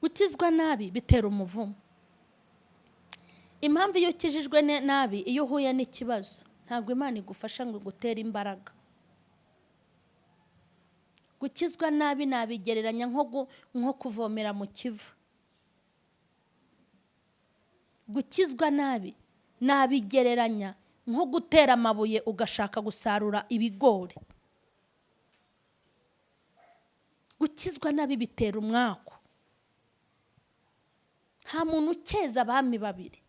Gukizwa nabi bitera umuvumo. Impamvu iyo ukijijwe nabi, iyo uhuye n'ikibazo, ntabwo Imana igufasha ngo igutere imbaraga. Gukizwa nabi nabigereranya nko kuvomera mu Kivu. Gukizwa nabi nabigereranya nko gutera amabuye ugashaka gusarura ibigori. Gukizwa nabi bitera umwaku. Nta muntu ukeza abami babiri.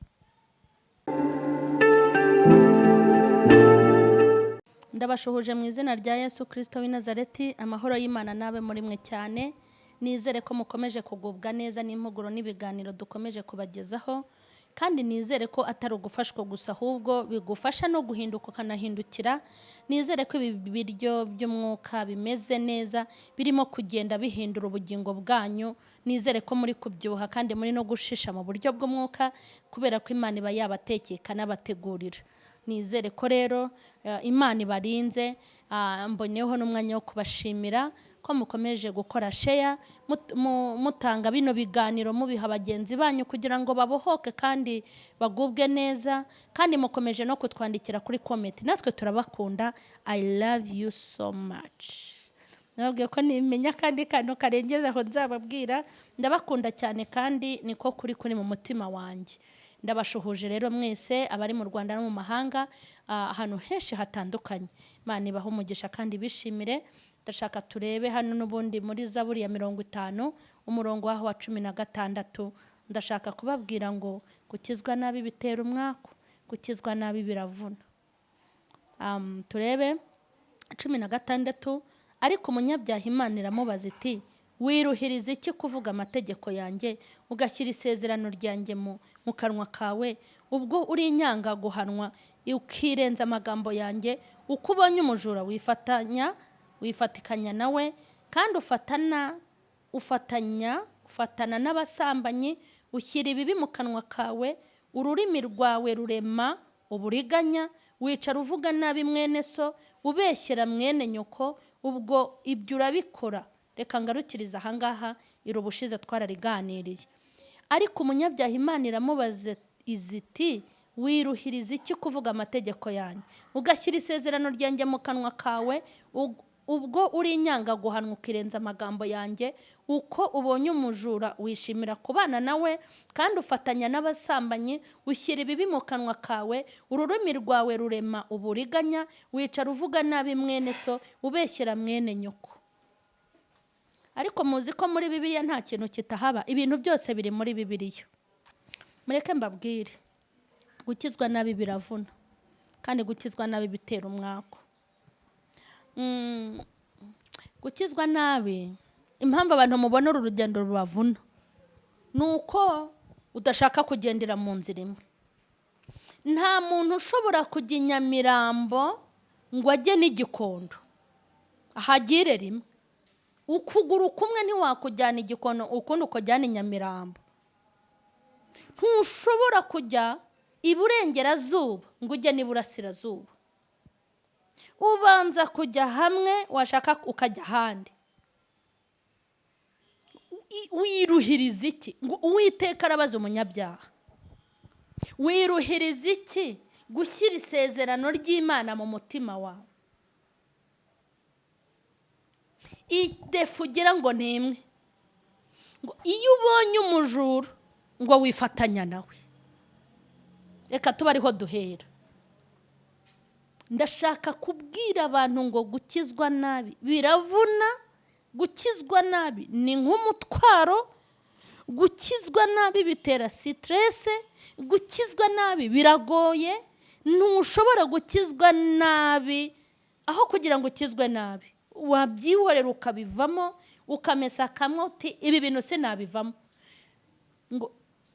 Ndabashuhuje mu izina rya Yesu Kirisito w'i Nazareti. Amahoro y'Imana nabe muri mwe cyane. Nizere ko mukomeje kugubwa neza n'impuguro n'ibiganiro dukomeje kubagezaho, kandi nizere ko atari ugufashwa gusa, ahubwo bigufasha no guhinduka ukanahindukira. Nizere ko ibi biryo by'umwuka bimeze neza, birimo kugenda bihindura ubugingo bwanyu. Nizere ko muri kubyibuha kandi muri no gushisha mu buryo bw'umwuka, kubera ko Imana iba yabatekeye ikanabategurira. Nizere ko rero Imana ibarinze. Mboneyeho n'umwanya wo kubashimira ko mukomeje gukora share, mutanga bino biganiro, mubiha bagenzi banyu kugira ngo babohoke kandi bagubwe neza, kandi mukomeje no kutwandikira kuri comment. Natwe turabakunda. I love you so much. Nababwiye ko nimenya kandi kantu karengeze aho nzababwira. Ndabakunda cyane kandi niko kuri kuri mu mutima wanjye. Ndabashuhuje rero mwese abari mu Rwanda no mu mahanga, ahantu henshi hatandukanye. Imana ibahe umugisha kandi bishimire. Ndashaka turebe hano n'ubundi muri Zaburi ya 50, umurongo waho wa 16. Ndashaka kubabwira ngo gukizwa nabi bitera umwaku, gukizwa nabi biravuna. Turebe 16. Ariko umunyabyaha Imana iramubaza iti: wiruhiriza iki kuvuga amategeko yanjye, ugashyira isezerano ryanjye mu kanwa kawe, ubwo uri inyanga guhanwa, ukirenza amagambo yanjye? Uko ubonye umujura wifatikanya nawe, kandi ufatana n'abasambanyi, ushyira ibibi mu kanwa kawe, ururimi rwawe rurema uburiganya, wicara uvuga nabi mwene so, ubeshyera mwene nyoko, ubwo ibyo urabikora. Reka ngarukirize ahangaha, iri ubushize twarariganiriye. Ariko umunyabyaha Imana iramubaza iti: wiruhiriza iki kuvuga amategeko yanjye, ugashyira isezerano ryanjye mu kanwa kawe, ubwo uri inyanga guhanwa, ukirenza amagambo yanjye? Uko ubonye umujura wishimira kubana nawe, kandi ufatanya n'abasambanyi, ushyira ibibi mu kanwa kawe, ururimi rwawe rurema uburiganya, wicara uvuga nabi mwene so, ubeshyera mwene nyoko. Ariko muzi ko muri Bibiliya nta kintu kitahaba, ibintu byose biri muri Bibiliya. Mureke mbabwire, gukizwa nabi biravuna, kandi gukizwa nabi bitera umwaku. Gukizwa nabi, impamvu abantu mubona uru rugendo rubavuna ni uko udashaka kugendera mu nzira imwe. Nta muntu ushobora kujya i Nyamirambo ngo ajye n'Igikondo ahagire rimwe. Ukuguru kumwe ntiwakujyana Igikondo, ukundi ukujyana i Nyamirambo. Ntushobora kujya iburengerazuba ngo ujye n'iburasirazuba. Ubanza kujya hamwe, washaka ukajya ahandi. Wiruhiriza iki? Ngo Uwiteka arabaza umunyabyaha: wiruhiriza iki gushyira isezerano ry'Imana mu mutima wawe? Idefu ugira ngo ni imwe, ngo iyo ubonye umujura ngo wifatanya nawe. Reka tuba ariho duhera. Ndashaka kubwira abantu ngo gukizwa nabi biravuna, gukizwa nabi ni nk'umutwaro, gukizwa nabi bitera stress, gukizwa nabi biragoye. Ntushobora gukizwa nabi. Aho kugira ngo ukizwe nabi, wabyihorera ukabivamo, ukamesa kamwe uti ibi bintu sinabivamo. Ngo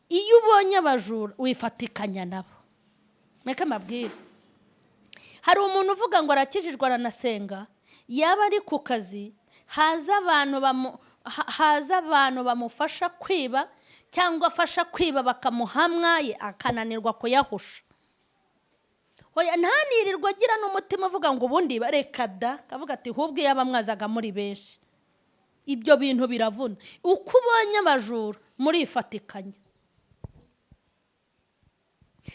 iyo ubonye abajura wifatikanya nabo. Mureke mbabwire, hari umuntu uvuga ngo arakijijwe aranasenga, yaba ari ku kazi haza abantu bamufasha kwiba, cyangwa afasha kwiba bakamuha mwaye, akananirwa kuyahusha. Hoya, ntanirirwe agira n'umutima uvuga ngo ubundi reka da, akavuga ati hubwo iyo mwazaga muri benshi. Ibyo bintu biravuna. Uko ubonye abajura Murifatikanya.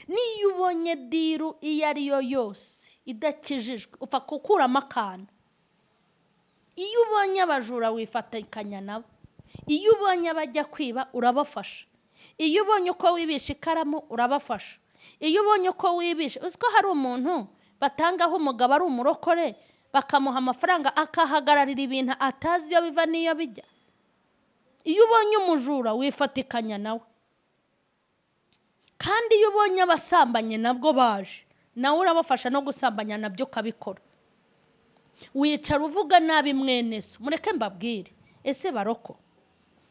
Niyo ubonye diru iyo ari yo yose idakijijwe, upfa gukuramo akantu. Iyo ubonye abajura wifatikanya nabo, iyo ubonye abajya kwiba urabafasha, iyo ubonye uko wibisha ikaramu urabafasha, iyo ubonye uko wibisha. Uzi ko hari umuntu batangaho umugabo ari umurokore, bakamuha amafaranga akahagararira ibintu atazi iyo biva n'iyo bijya. Iyo ubonye umujura wifatikanya nawe, kandi iyo ubonye abasambanye nabwo baje, nawe urabafasha no gusambanya nabyo ukabikora. Wicara uvuga nabi mwene so. Mureke mbabwire, ese baroko,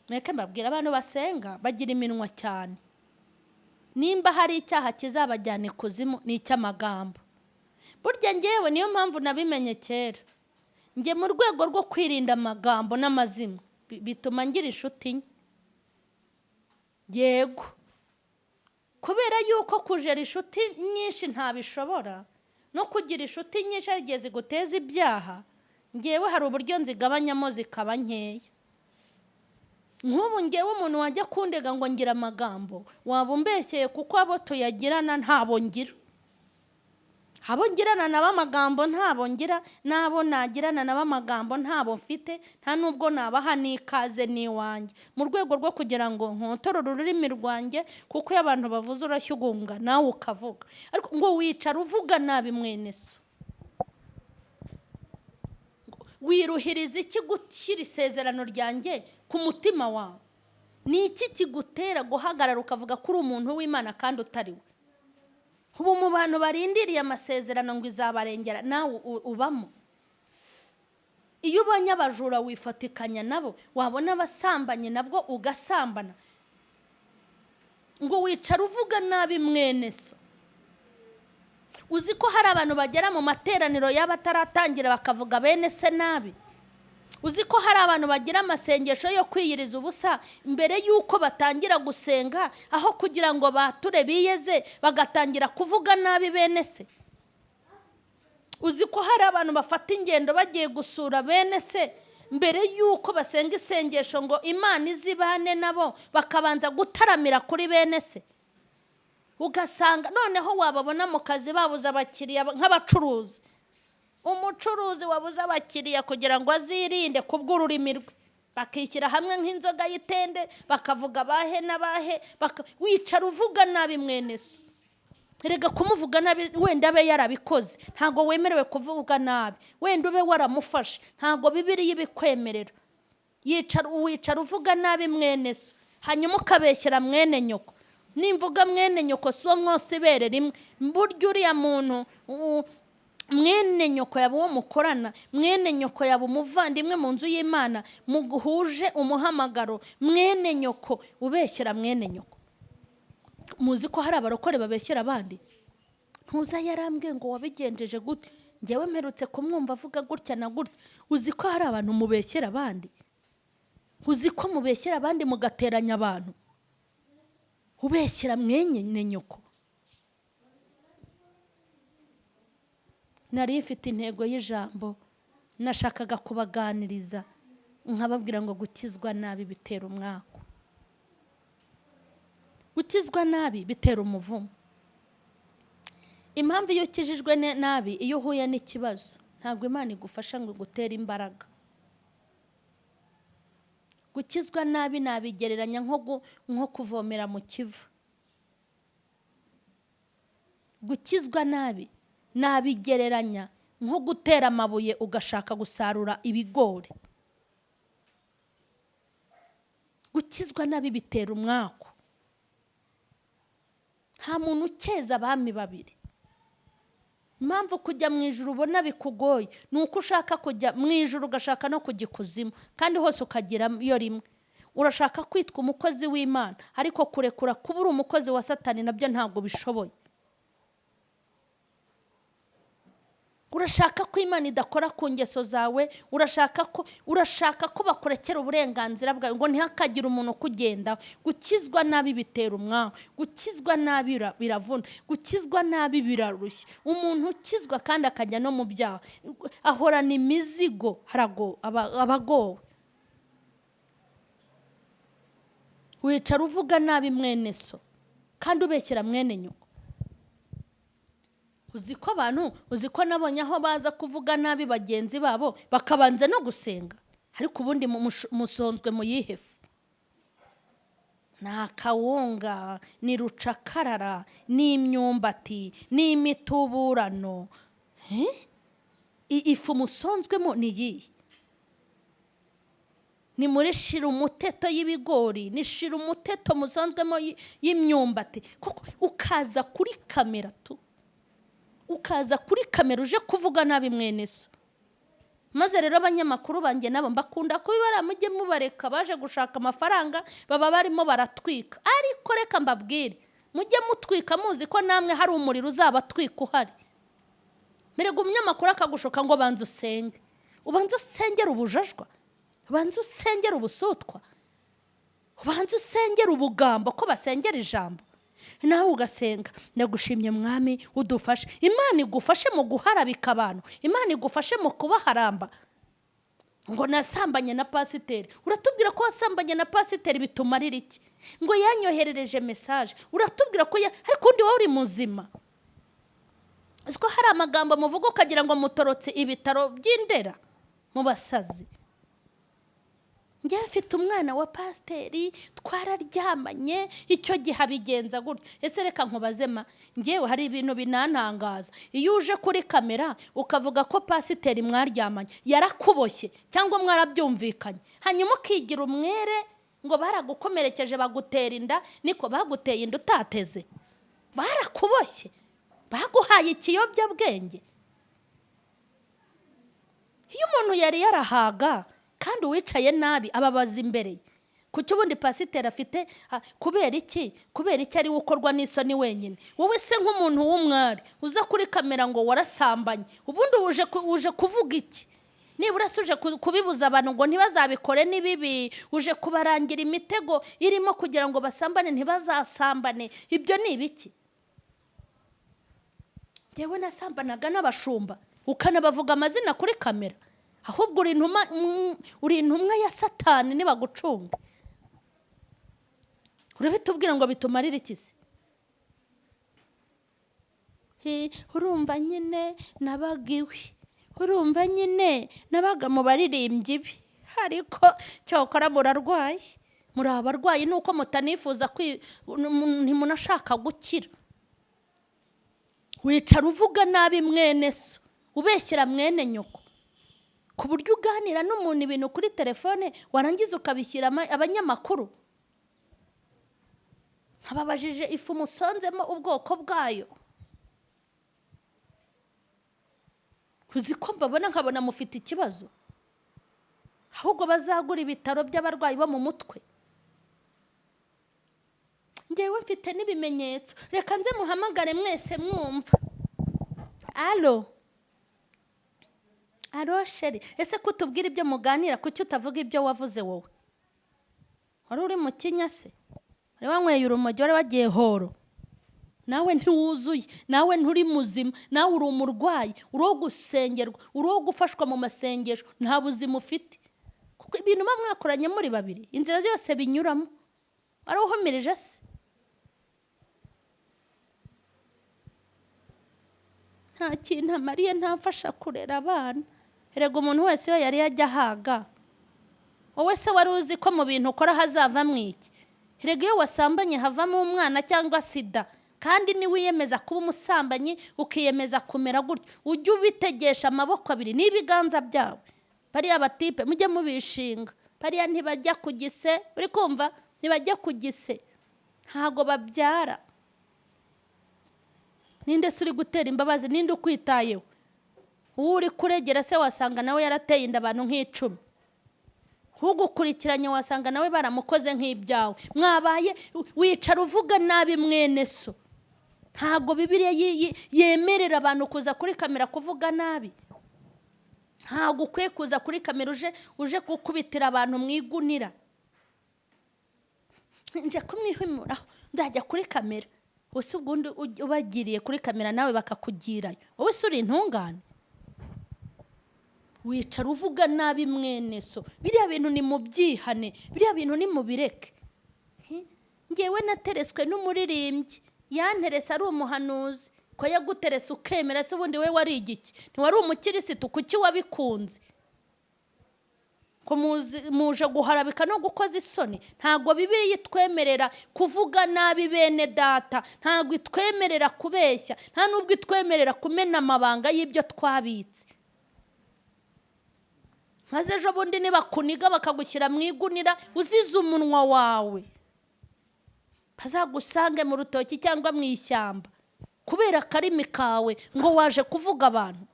mureke mbabwire, abantu basenga bagira iminwa cyane. Nimba hari icyaha kizabajyana ikuzimu ni icy'amagambo. Burya ngewe niyo mpamvu nabimenye kera, nge mu rwego rwo kwirinda amagambo n'amazimwe bituma ngira inshuti nke. Yego, kubera yuko kujera inshuti nyinshi ntabishobora, no kugira inshuti nyinshi hari igihe ziguteza ibyaha. Ngewe hari uburyo nzigabanyamo zikaba nkeya. Nk'ubu ngewe umuntu wajya kundega ngo ngira amagambo, waba umbeshyeye, kuko abo tuyagirana ntabo ngira. Abo ngirana nabo amagambo ntabo ngira, n'abo nagirana nabo amagambo ntabo mfite, nta nubwo nabaha n'ikaze n'iwanjye. Mu rwego rwo kugira ngo nkotorore ururimi rwanjye, kuko iyo abantu bavuze urashyugunga nawe ukavuga. Ariko ngo wicara uvuga nabi mwene so, wiruhiriza iki gushyira isezerano ryanjye ku mutima wawe? Ni iki kigutera guhagarara ukavuga ko uri umuntu w'Imana kandi utari we? Ubu mu bantu barindiriye amasezerano ngo izabarengera, nawe ubamo. Iyo ubonye abajura wifatikanya nabo, wabona abasambanye nabwo ugasambana. Ngo wicara uvuga nabi mwene so. Uzi ko hari abantu bagera mu materaniro yaba ataratangira bakavuga bene se nabi? Uzi ko hari abantu bagira amasengesho yo kwiyiriza ubusa mbere y'uko batangira gusenga, aho kugira ngo bature biyeze bagatangira kuvuga nabi bene se? Uzi ko hari abantu bafata ingendo bagiye gusura bene se, mbere y'uko basenga isengesho ngo Imana izibane nabo, bakabanza gutaramira kuri bene se? Ugasanga noneho wababona mu kazi babuze abakiriya nk'abacuruzi. Umucuruzi wabuze abakiriya kugira ngo azirinde kubw'ururimi rwe, bakishyira hamwe nk'inzoga y'itende, bakavuga bahe n'abahe, wicara uvuga nabi mwene so. Erega kumuvuga nabi wenda abe yarabikoze, ntabwo wemerewe kuvuga nabi, wenda ube waramufashe, ntabwo Bibiliya ibikwemerera. Wicara uvuga nabi mwene so, hanyuma ukabeshyera mwene nyoko. Nimvuga mwene nyoko si uwo mwose ibere rimwe, burya uriya muntu mwene nyoko yaba uwo mukorana, mwene nyoko yaba umuvandimwe mu nzu y'Imana muhuje umuhamagaro, mwene nyoko ubeshyera mwene nyoko. Muzi ko hari abarokore babeshyera abandi? Ntuza yarambwiye ngo wabigenjeje gute, ngewe mperutse kumwumva avuga gutya na gutya. Uzi ko hari abantu mubeshyera abandi? Uzi ko mubeshyera abandi mugateranya abantu? Ubeshyera mwene nyoko. Nari ifite intego y'ijambo, nashakaga kubaganiriza nkababwira ngo gukizwa nabi bitera umwaku, gukizwa nabi bitera umuvumo. Impamvu iyo ukijijwe nabi, iyo uhuye n'ikibazo, ntabwo Imana igufasha ngo igutere imbaraga. Gukizwa nabi nabigereranya nko kuvomera mu Kivu. Gukizwa nabi nabigereranya nko gutera amabuye ugashaka gusarura ibigori. Gukizwa nabi bitera umwaku. Nta muntu ukeza abami babiri. Impamvu kujya mu ijuru ubona bikugoye ni uko ushaka kujya mu ijuru ugashaka no kujya ikuzimu, kandi hose ukagira iyo rimwe. Urashaka kwitwa umukozi w'Imana, ariko kurekura kuba uri umukozi wa Satani nabyo ntabwo bishoboye. Urashaka ko Imana idakora ku ngeso zawe, urashaka ko bakurekera uburenganzira bwawe ngo ntihakagire umuntu ukugendaho. Gukizwa nabi bitera umwaku, gukizwa nabi biravuna, gukizwa nabi birarushya. Umuntu ukizwa kandi akajya no mu byaha ahorana imizigo, abagowe. Wicara uvuga nabi mwene so kandi ubeshyera mwene nyoko. Uzi ko abantu, uzi ko nabonye aho baza kuvuga nabi bagenzi babo bakabanza no gusenga, ariko ubundi musonzwe mu yihefu. Ni akawunga, ni rucakarara, ni imyumbati, ni imituburano. Ifu musonzwemo ni iyihe? Ni muri shira umuteto y'ibigori, ni shira umuteto musonzwemo y'imyumbati. Kuko ukaza kuri kamera tu, ukaza kuri kamera uje kuvuga nabi mwene so. Maze rero abanyamakuru banjye nabo mbakunda kubibara, mujye mubareka, baje gushaka amafaranga baba barimo baratwika. Ariko reka mbabwire, mujye mutwika muzi ko namwe hari umuriro uzabatwika uhari. Mbere umunyamakuru akagushuka ngo banza usenge, ubanze usengere ubujajwa, ubanze usengere ubusutwa, ubanze usengere ubugambo ko basengera ijambo, nawe ugasenga ndagushimye mwami udufashe. Imana igufashe mu guharabika abantu, Imana igufashe mu kubaharamba. Ngo nasambanye na pasiteri, uratubwira ko wasambanye na pasiteri bitumarira iki? Ngo yanyoherereje message, uratubwira ko ariko undi wowe uri muzima. Uziko hari amagambo muvuga ukagira ngo mutorotse ibitaro by'Indera mu basazi. Njye mfite umwana wa pasiteri twararyamanye, icyo gihe abigenza gutya. Ese reka nkubaze ma, njyewe hari ibintu binantangaza. Iyo uje kuri kamera ukavuga ko pasiteri mwaryamanye yarakuboshye cyangwa mwarabyumvikanye, hanyuma ukigira umwere ngo baragukomerekeje bagutera inda, niko baguteye inda utateze, barakuboshye, baguhaye ikiyobyabwenge. Iyo umuntu yari yarahaga kandi uwicaye nabi ababaza imbere ye. Kuki ubundi pasiteri afite kubera iki? Kubera iki ari we ukorwa n'isoni wenyine? Wowe se nk'umuntu w'umwari uza kuri kamera ngo warasambanye, ubundi uje kuvuga iki? Nibura se uje kubibuza abantu ngo ntibazabikore ni bibi, uje kubarangira imitego irimo kugira ngo basambane ntibazasambane, ibyo ni ibiki? Njyewe nasambanaga n'abashumba, ukanabavuga amazina kuri kamera, ahubwo uri intumwa ya Satani nibagucunga. Urabitubwira ngo bitumarire iki se? Urumva nyine nabaga iwe, urumva nyine nabaga mu baririmbyi be, ariko cyokora murarwaye, muri abarwayi nuko mutanifuza ntimunashaka gukira. Wicara uvuga nabi mwene so, ubeshyera mwene nyoko, ku buryo uganira n'umuntu ibintu kuri telefone warangiza ukabishyira abanyamakuru. Nkababajije ifu musonzemo ubwoko bwayo. Uzi ko mbabona nkabona mufite ikibazo, ahubwo bazagura ibitaro by'abarwayi bo mu mutwe. Njyewe mfite n'ibimenyetso, reka nze muhamagare mwese mwumva. Alo alo sheri, ese kutubwira ibyo muganira kuki utavuga ibyo wavuze wowe? Wari uri mu kinya se? Wari wanyweye urumogi, wari wagiye horo? Nawe ntiwuzuye, nawe nturi muzima, nawe uri umurwayi, uri uwo gusengerwa, uri uwo gufashwa mu masengesho, nta buzima ufite. Kuko ibintu muba mwakoranye muri babiri, inzira zose binyuramo. Wari uhumirije se? Nta kintu amariye, ntamfasha kurera abana. Erega umuntu wese iyo yari yajya ahaga, wowe se wari uzi ko mu bintu ukora hazavamo iki? Erega iyo wasambanye havamo umwana cyangwa sida, kandi niwiyemeza kuba umusambanyi ukiyemeza kumera gutyo, ujye ubitegesha amaboko abiri n'ibiganza byawe. Bariya batipe mujye mubishinga, bariya ntibajya ku gise, uri kumva? Ntibajya ku gise, ntago babyara. Ninde se uri gutera imbabazi? Ninde ukwitayeho? Uwo uri kuregera se wasanga nawe yarateye inda abantu nk'icumi, ugukurikiranye wasanga nawe baramukoze nk'ibyawe. Mwabaye wicara uvuga nabi mwene so. Ntabwo Bibiliya yemerera abantu kuza kuri kamera kuvuga nabi. Ntabwo ukwiye kuza kuri kamera uje gukubitira abantu mu igunira. Nje kumwihimuraho nzajya kuri kamera. Ese ubundi ubagiriye kuri kamera nawe bakakugirayo, wowe se uri intungane? Wicara uvuga nabi mwene so. Biriya bintu ni mubyihane, biriya bintu ni mubireke. Ngewe natereswe n'umuririmbyi, yanterese ari umuhanuzi. Ko yaguterese ukemera se ubundi we wari igiki? Ntiwari umukirisitu, kuki wabikunze? Ko muje guharabika no gukoza isoni. Ntabwo Bibiliya itwemerera kuvuga nabi bene data, ntabwo itwemerera kubeshya, nta nubwo itwemerera kumena amabanga y'ibyo twabitse. Maze ejo bundi nibakuniga bakagushyira mu igunira uzize umunwa wawe, bazagusange mu rutoki cyangwa mu ishyamba kubera akarimi kawe ngo waje kuvuga abantu.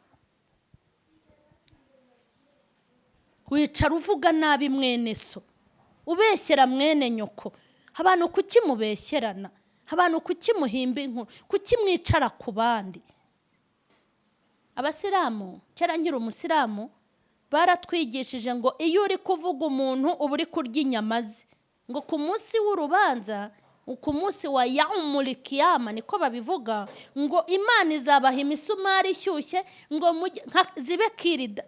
Wicara uvuga nabi mwene so, ubeshyera mwene nyoko. Abantu kuki mubeshyerana? Abantu kuki muhimba inkuru? Kuki mwicara ku bandi? Abasilamu, kera nkiri umusilamu, baratwigishije ngo iyo uri kuvuga umuntu uba uri kurya inyama ze. Ngo ku munsi w'urubanza, ku munsi wa yaumul kiyama, niko babivuga, ngo Imana izabaha imisumari ishyushye ngo zibe kirida.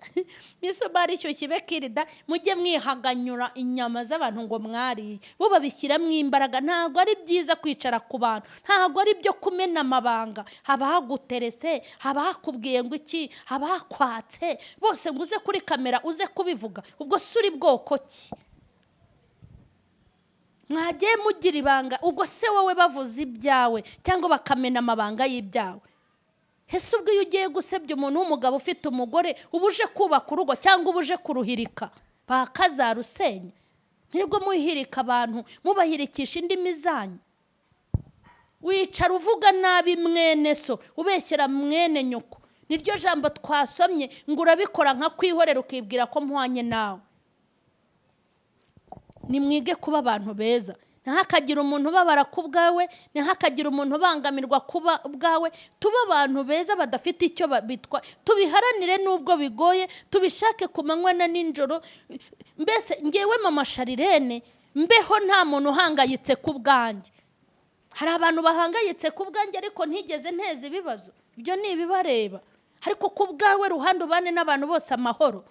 Imisumari ishyushye ibe kirida, mujye mwihaganyura inyama z'abantu ngo mwariye. Bo babishyiramo imbaraga. Ntabwo ari byiza kwicara ku bantu, ntabwo ari byo kumena amabanga. Haba haguterese, haba hakubwiye ngo iki, haba hakwatse, bose ngo uze kuri kamera uze kubivuga. Ubwo si uri bwoko ki? Mwagiye mugira ibanga. Ubwo se wowe bavuze ibyawe cyangwa bakamena amabanga y'ibyawe? Ese ubwo iyo ugiye gusebya umuntu w'umugabo ufite umugore, uba uje kubaka urugo cyangwa uba uje kuruhirika? Bakazarusenya. Ntirirwo muhirika abantu, mubahirikisha indimi zanyu. Wicara uvuga nabi mwene so, ubeshyera mwene nyoko. Niryo jambo twasomye ngo urabikora nka kwihorera ukibwira ko mpwanye nawe. Nimwige kuba abantu beza. Ntihakagire umuntu ubabara ku bwawe, ntihakagire umuntu ubangamirwa ku bwawe. Tube abantu beza badafite icyo bitwa, tubiharanire nubwo bigoye, tubishake ku manywa na nijoro. Mbese ngewe mama Sharirene mbeho nta muntu uhangayitse ku bwanjye. Hari abantu bahangayitse ku bwanjye ariko ntigeze nteza ibibazo, ibyo ni ibibareba. Ariko ku bwawe ruhande ubane n'abantu bose amahoro,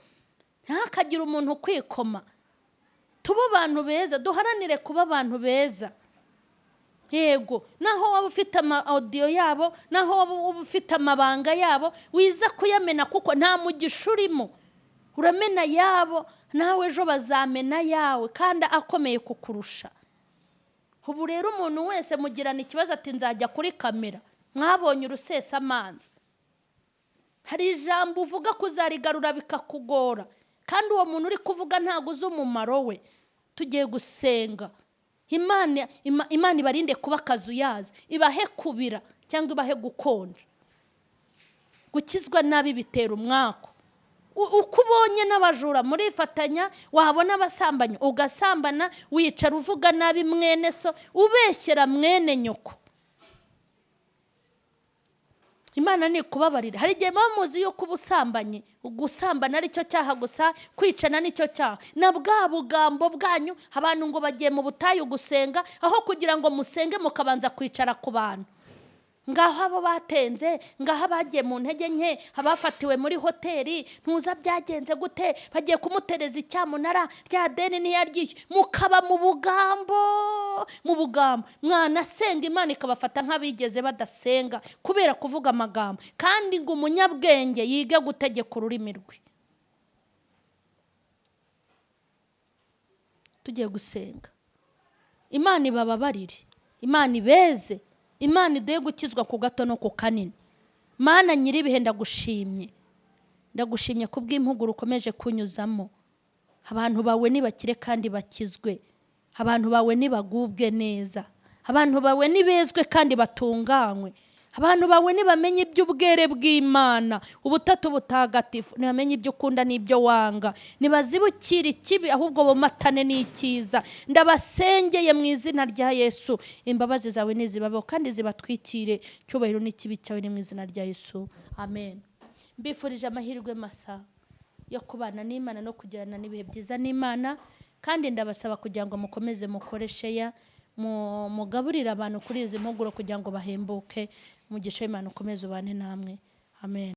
ntihakagire umuntu kwikoma. Tube abantu beza, duharanire kuba abantu beza. Yego, naho waba ufite ama audio yabo, naho waba ufite amabanga yabo, wiza kuyamena kuko nta mugisha urimo. Uramena yabo, nawe ejo bazamena yawe kandi akomeye kukurusha. Ubu rero umuntu wese mugirana ikibazo ati nzajya kuri kamera, mwabonye urusesamanza. Hari ijambo uvuga kuzarigarura bikakugora, kandi uwo muntu uri kuvuga ntago uzi umumaro we. Tugiye gusenga Imana ibarinde kuba akazuyazi, ibahe kubira cyangwa ibahe gukonja. Gukizwa nabi bitera umwaku. Uko ubonye n'abajura murifatanya, wabona abasambanyi ugasambana, wicara uvuga nabi mwene so, ubeshyera mwene nyoko. Imana ni kubabarira. Hari igihe muba muzi yuko ubusambanyi, gusambana ari cyo cyaha gusa, kwicana ni cyo cyaha. Na bwa bugambo bwanyu, abantu ngo bagiye mu butayu gusenga, aho kugira ngo musenge mukabanza kwicara ku bantu. Ngaho abo batenze, ngaho abagiye mu ntege nke, abafatiwe muri hoteli, ntuza byagenze gute, bagiye kumutereza icyamunara, rya deni ntiyaryishyuye, mukaba mu bugambo, mu bugambo. Mwanasenga Imana ikabafata nk'abigeze badasenga kubera kuvuga amagambo. Kandi ngo umunyabwenge yige gutegeka ururimi rwe. Tugiye gusenga Imana ibababarire, Imana ibeze, Imana iduhe gukizwa ku gato no ku kanini. Mana nyiribihe ndagushimye, ndagushimye kubw'impuguro ukomeje kunyuzamo. Abantu bawe nibakire kandi bakizwe, abantu bawe nibagubwe neza, abantu bawe nibezwe kandi batunganywe, abantu bawe nibamenye iby'ubwere bw'Imana, ubutatu butagatifu, nibamenye ibyo ukunda n'ibyo wanga, nibazibukire ikibi ahubwo bomatane n'icyiza. Ndabasengeye mu izina rya Yesu, imbabazi zawe nizibabeho kandi zibatwikire. Cyubahiro n'ikibi cyawe ni mu izina rya Yesu, amen. Mbifurije amahirwe masa yo kubana n'Imana no kugirana n'ibihe byiza n'Imana, kandi ndabasaba kugira ngo mukomeze mukore share, mugaburire abantu kuri izi mpuguro kugira ngo bahembuke. Umugisha w'Imana ukomeze ubane namwe, amen.